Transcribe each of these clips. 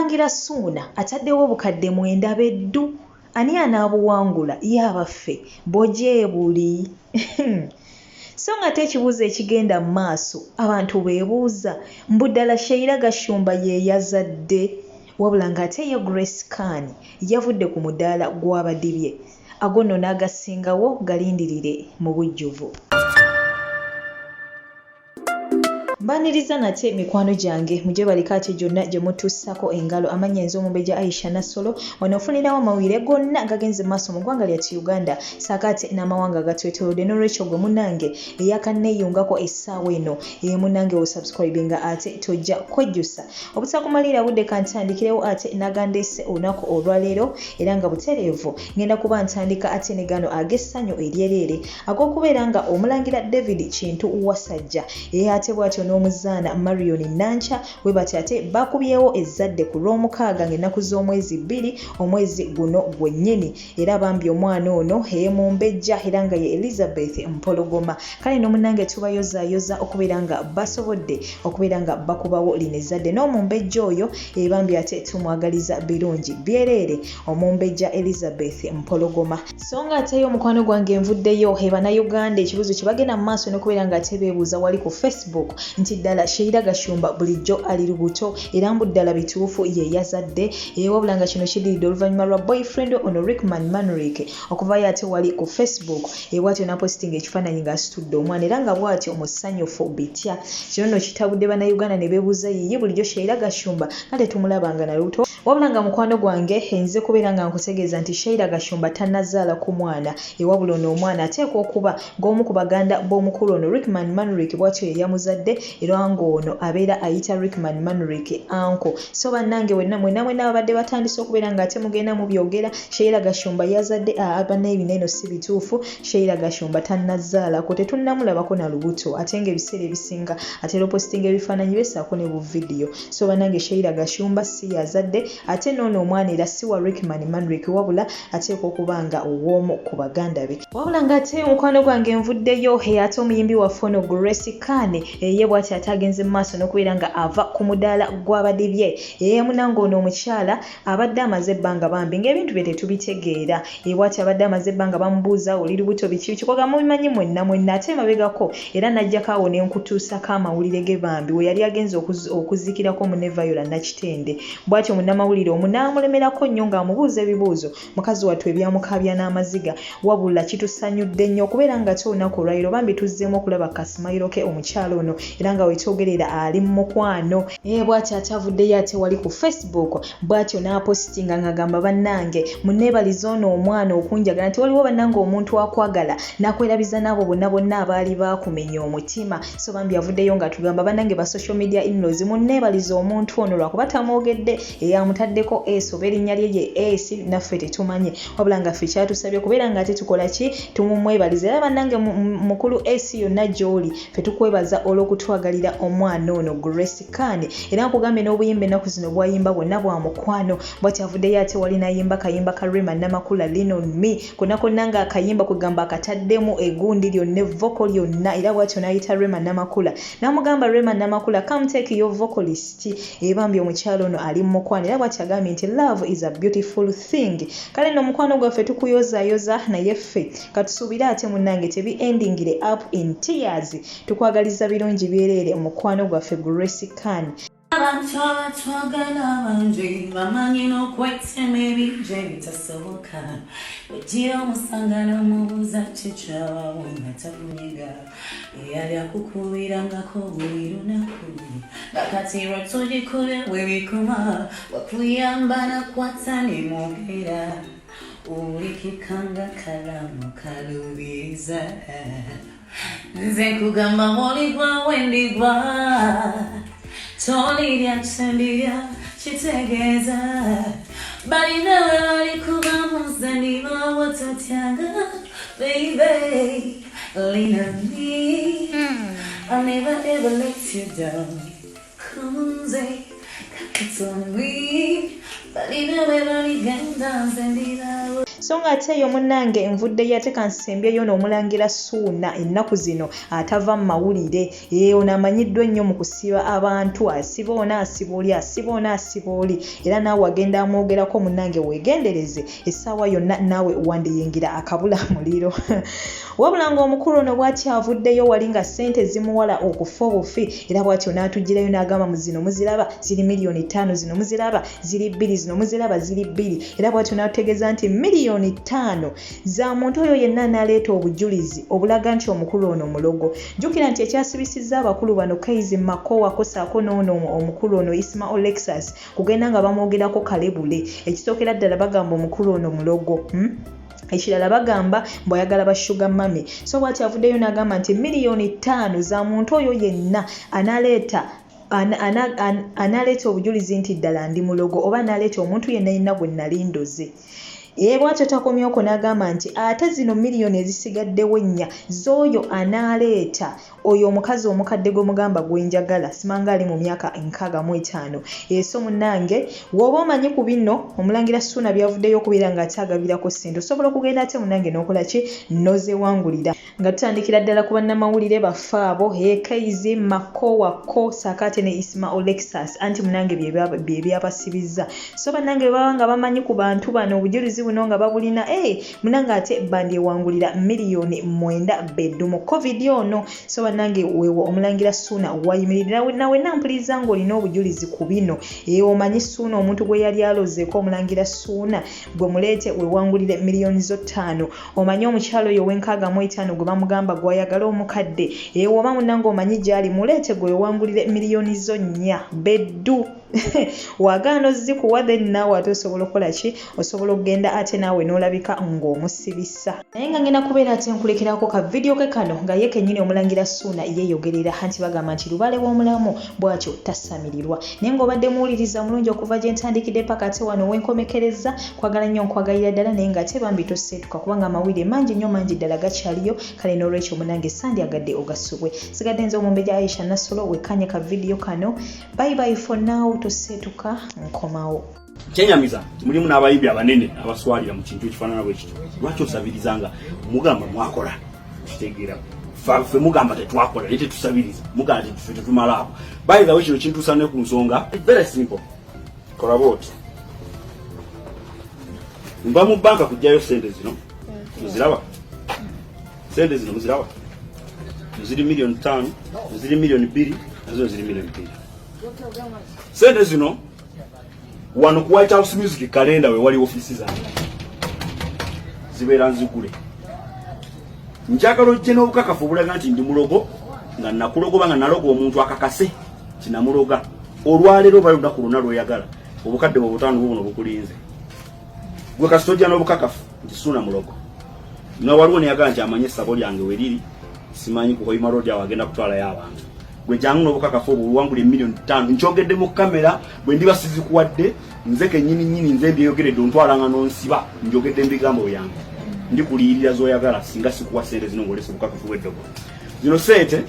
Omulangira Ssuuna ataddewo obukadde mwenda be ddu! Ani anaabuwangula? Ye abaffe bwo gyebuli? So ng'ate ekibuuzo ekigenda mu maaso abantu beebuuza mbu ddala Sheila Gashumba ye yazadde? Wabula ng'ate ye Grace Khan yavudde ku mudaala gw'abadibye. Ago nno n'agasingawo galindirire mu bujjuvu. Mbaniriza nate mikwano gyange mujebaleko ate gyonna gyemutussako engalo amannya nze omumbejja Aisha Nassolo wano ofunirawo amawulire gonna agagenze maaso mu ggwanga lyattu Uganda saako ate n'amawanga agatwetolodde n'olwekyo gwe munange eyakanneeyungako essaawa eno ee munange wosubscribinga ate tojja kwejjusa obutakumalira budde kantandikirewo ate nagandeese olunaku olwaleero era nga butereevu ngenda kuba ntandika ate ne gano ag'essanyu eryereere ag'okubeera nga Omulangira David Kintu Wasajja era ate bw'atyo n'omuzaana Marion Nankya bwe batyo ate bakubyewo ezzadde ku Lwomukaaga ng'ennaku z'omwezi bbiri omwezi guno gwennyini era bambi omwana ono ee mumbejja era nga ye Elizabeth Mpologoma kale no munnange tubayozaayoza okubeera nga basobodde okubeera nga bakubawo lino ezzadde n'omumbejja oyo ee bambi ate tumwagaliza birungi byereere Omumbejja Elizabeth Mpologoma. So nga ate yo mukwano gwange nvuddeyo he bannayuganda ekibuuzo kye bagenda mu maaso n'okubeera nga ate beebuuza wali ku Facebook nti ddala Sheila Gashumba bulijjo ali lubuto era mbu ddala bituufu ye yazadde ee wabula nga kino kiddiridde oluvannyuma lwa boyfriend ono Rickman Manrick okuvayo ate wali ku Facebook ee bwatyo n'apositinga ekifaananyi ng'asitudde omwana era nga bwatyo musanyufu bitya kino nno kitabudde bannayuganda ne beebuuza yiyi bulijjo Sheila Gashumba nga tetumulabanga na lubuto Wabula nga mukwano gwange nze kubeera nga nkutegeeza nti Sheila Gashumba tannazaala ku mwana e wabula ono omwana ateekwa okuba ng'omu ku baganda b'omukulu ono Rickman Manrick bwatyo ye yamuzadde era ng'ono abeera ayita Rickman Manrick uncle. So bannange wenna mwenna mwenna ababadde batandise okubeera ng'ate mugenda mubyogera Sheila Gashumba yazadde aa bannaye bino eno si bituufu Sheila Gashumba tannazaalako tetunnamulabako na lubuto ate ng'ebiseera ebisinga atera opositinga ebifaananyi bye ssaako ne bu vidiyo. So banange Sheila Gashumba si yazadde ate noono omwana era si wa Rickman Manrick wabula ateekwa okuba nga ow'omu ku baganda be. Wabula nga ate mukwano gwange nvuddeyo ate omuyimbi waffe ono Grace Khan ye bwati ate agenze mu maaso n'okubeera nga ava ku mudaala gw'abadibye. Munange ono omukyala abadde amaze ebbanga bambi ng'ebintu bye tetubitegeera. Ye bw'atyo abadde amaze ebbanga bamubuuza oli lubuto biki biki kwegamba mubimanyi mwenna mwenna ate emabegako era n'ajjako awo ne nkutuusako amawulire ge bambi we yali agenze okuziikirako munne Viola Nakitende bw'atyo munnamawulire omu n'amulemerako nnyo ng'amubuuza ebibuuzo mukazi wattu ebyamukaabya n'amaziga wabula kitusanyudde nnyo okubeera nga ate olunaku olwaleero bambi tuzzeemu okulaba kasimayiro ke omukyala ono era nga wetwogerera ali mu mukwano. Naye bw'atyo ate avuddeyo ate wali ku Facebook bw'atyo n'apositinga ng'agamba bannange munneebalize ono omwana okunjagala nti waliwo bannange omuntu akwagala n'akwerabiza n'abo bonna bonna abaali baakumenya omutima so bambi avuddeyo ng'atugamba bannange ba social media inlaws munneebalize omuntu ono lwakuba tamwogedde eyamutaddeko s oba erinnya lye ye s naffe tetumanyi wabula nga ffe kyatusabye kubeera nga ate tukola ki tumumwebaliza era bannange mukulu s yonna gy'oli ffe tukwebaza olw'okutwagalira omwana ono Grace Khan era nkugambye n'obuyimba ennaku zino bwayimba bwonna bwa mukwano bwati avuddeyo ate wali nayimba kayimba ka Rema Namakula Lean on Me konna konna nga akayimba kwegamba akataddemu egundi lyonna evvoko lyonna era bwatyo n'ayita Rema Namakula n'amugamba Rema Namakula come take your vocalist ebambi omukyalo ono ali mu mukwano era bwati agambye nti love is a beautiful thing kale no omukwano gwaffe tukuyozayoza naye ffe katusuubire ate munnange tebi endingire up in tears tukwagaliza birungi byereere mukwano gwaffe Grace Khan. Abantu abatwagala bangi bamanyi n'okwetema ebingi ebitasoboka ojira omusanga n'omubuuza kikyawawo nga takunyiga eyali akukubirangako buli lunaku nga kati lwetugikubye webikoma wakuyamba nakwata nemwogera Ulikika nga kalamu kalubiriza nze nkugamba oligwa wendigwa tolirya kyendirya kitegeeza balina we balikuba munze ndibawo totyanga baby lean on me I'll never ever let you down kunze So nga ate eyo munnange nvuddeyo ate kansembyeyo n'omulangira Ssuuna ennaku zino atava mu mawulire. Ee ono amanyiddwa ennyo mu kusiba abantu, asiba ono asiba oli, asiba ono asiba oli era naawe agenda amwogerako munnange weegendereze essaawa yonna naawe wandiyingira akabula muliro. Wabula ng'omukulu ono bw'atyo avuddeyo wali nga ssente zimuwala okufa obufi era bw'atyo n'atuggyirayo n'agamba mu zino muziraba ziri miliyoni ttaano zino muziraba ziri bbiri zino muziraba ziri bbiri era bw'atyo n'atutegeeza nti miliyoni ttaano za muntu oyo yenna analeeta obujulizi obulaga nti omukulu ono mulogo. Jjukira nti ekyasibisizza abakulu bano Kaizi Makowa ko ssaako n'ono omukulu ono Isma Olexus kugenda nga bamwogerako kalebule. Ekisookera ddala bagamba omukulu ono mulogo. Ekirala bagamba mbu ayagala ba sugar mummy. So bw'atyo avuddeyo n'agamba nti miliyoni ttaano za muntu oyo yenna analeeta analeeta obujulizi nti ddala ndi mulogo oba analeeta omuntu yenna yenna gwe nnali ndoze. Ee bw'atyo takomye okwo n'agamba nti ate zino miliyoni ezisigaddewo ennya z'oyo anaaleeta oyo omukazi omukadde gwe mugamba gwe njagala simanga ali mu myaka 65. Ee so munnange w'oba omanyi ku bino Omulangira Ssuuna by'avuddeyo okubeera ng'ate agabirako ssente osobola okugenda ate munnange n'okola ki n'ozeewangulira. Nga tutandikira ddala ku bannamawulire baffe abo, hee Kaizi, Mako, Wako, ssaako ate ne Isma Olexus anti munange bye byabasibizza. So bannange bwe baba nga bamanyi ku bantu bano obujulizi buno nga babulina, eh munange ate bandyewangulira miliyoni mwenda beddu mu Covid ono. So bannange weewo Omulangira Ssuuna wayimiridde. Na wenna mpuliriza ng'olina obujulizi ku bino, eh omanyi Ssuuna omuntu gwe yali alozeeko Omulangira Ssuuna gwe muleete wewangulire miliyoni zo ttaano. Omanyi omukyala oyo owenkaaga mu etaano gwe bamugamba gwayagala omukadde? Eeh woba munange omanyi gyali muleete gwe wewangulire miliyoni zo nnya. Beddu. Wagaana ozzikuwa then naawe ate osobola okukola ki? Osobola okugenda ate naawe n'olabika ng'omusibisa. Naye nga ngenda kubeera ate nkulekerako ka video ke kano nga ye kennyini Omulangira Ssuuna yeeyogerera anti bagamba nti lubaale w'omulamu bwatyo tasamirirwa. Naye nga obadde muwuliriza mulungi okuva gye ntandikidde paka ate wano wenkomekerezza, nkwagala nnyo nkwagalira ddala naye nga ate bambi toseetuka kubanga amawulire mangi nnyo mangi ddala gakyaliyo kale n'olwekyo munange sandyagadde ogasubwe. Sigadde nze Omumbejja Aisha Nassolo, wekkaanye ka video kano. Bye bye for now, toseetuka nkomawo. Kyenyamiza nti mulimu n'abayimbi abanene abaswalira mu kintu ekifaanana bwe kityo. Lwaki osabiriza nga mugamba mwakola? Kitegeera ffe mugamba tetwakola naye tetusabiriza, mugamba nti ffe tetumalaako. By the way, kino kintuusa ne ku nsonga very simple. Kola bw'oti, nva mu banka kujjayo sente zino, muziraba sente zino, muziraba ziri miliyoni 5, ziri miliyoni 2, nazo ziri miliyoni 2. Sente zino wano ku White House Music Calendar we wali ofisi zange zibeera nzigule. Njagala ojje n'obukakafu obulaga nti ndi mulogo, nga nakulogoba, nga naloga omuntu akakase kinamuloga. Olwaleero oba lunaku lwonna lw'oyagala, obukadde bwe butaano bubuno bukulinze gwe kasita ojja n'obukakafu nti Suuna mulogo. Nga waliwo neyagala nti amanye essabo lyange we liri, simanyi ku Hoima Road awo agenda kutwalayo abantu. Gwe jangu n'obukakafu obwo oluwangula emiliyoni 5. Nkyogedde mu kamera, bwe ndiba sizikuwadde nze kennyini nnyini nze mbyeyogeredde, ontwalanga n'onsiba. Njogedde mu bigambo byange, ndikuliyirira z'oyagala singa sikuwa sente zino ng'olese obukakafu bw'eddogo. Zino sente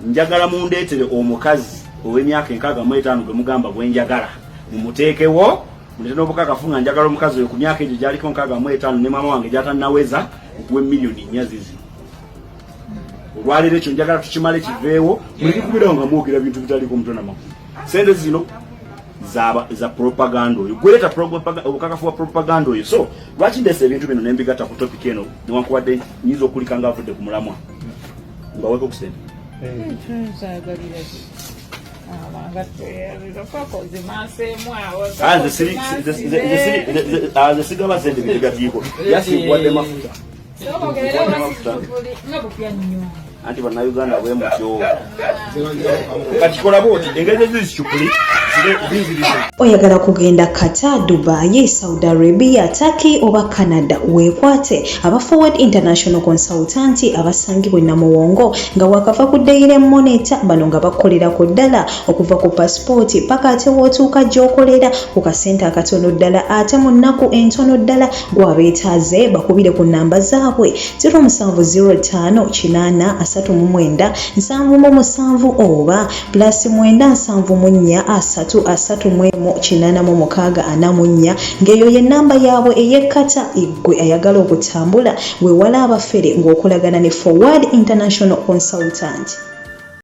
njagala mundeetere omukazi ow'emyaka 65 gwe mugamba gwe njagala, mumuteekewo, muleete n'obukakafu nga njagala omukazi oyo ku myaka egyo gy'aliko 65 ne maama wange gy'atannaweza, nkuwe miliyoni 4 zizino olwaleero. Ekyo njagala tukimale kiveewo, muleke kubeerawo nga mwogera bintu bitaliiko mutwe namagulu. Sente zino za propaganda oyo gweleeta obukakafu bwa propaganda oyo. So lwaki ndeesa ebintu bino nembigatta ku topic eno, newankubadde nyinza okulika nga avudde ku mulamwa? Mbaweeko ku sente. Ah, nze sigaba sente bitegatiiko, yasinkuwadde mafuta, mafuta anti Bannayuganda bwe mutyo. Kati kola bwoti, engeri eziri zicupuli. Oyagala kugenda Qatar, Dubai, Saudi Arabia, Turkey oba Canada? Weekwate aba Forward International Consultant abasangibwa e Namuwongo nga wakava ku Daily Monitor. Bano nga bakukolerako ddala okuva ku pasipooti paka ate w'otuuka gy'okolera ku kasente akatono ddala ate mu nnaku entono ddala. Gw'abeetaaze bakubire ku nnamba zaabwe 0705 839 77 oba +974 30. 3 31 86 44 ng'eyo ye nnamba yaabwe ey'ekkata ggwe ayagala okutambula weewale abafere ng'okolagana ne Forward International Consultant.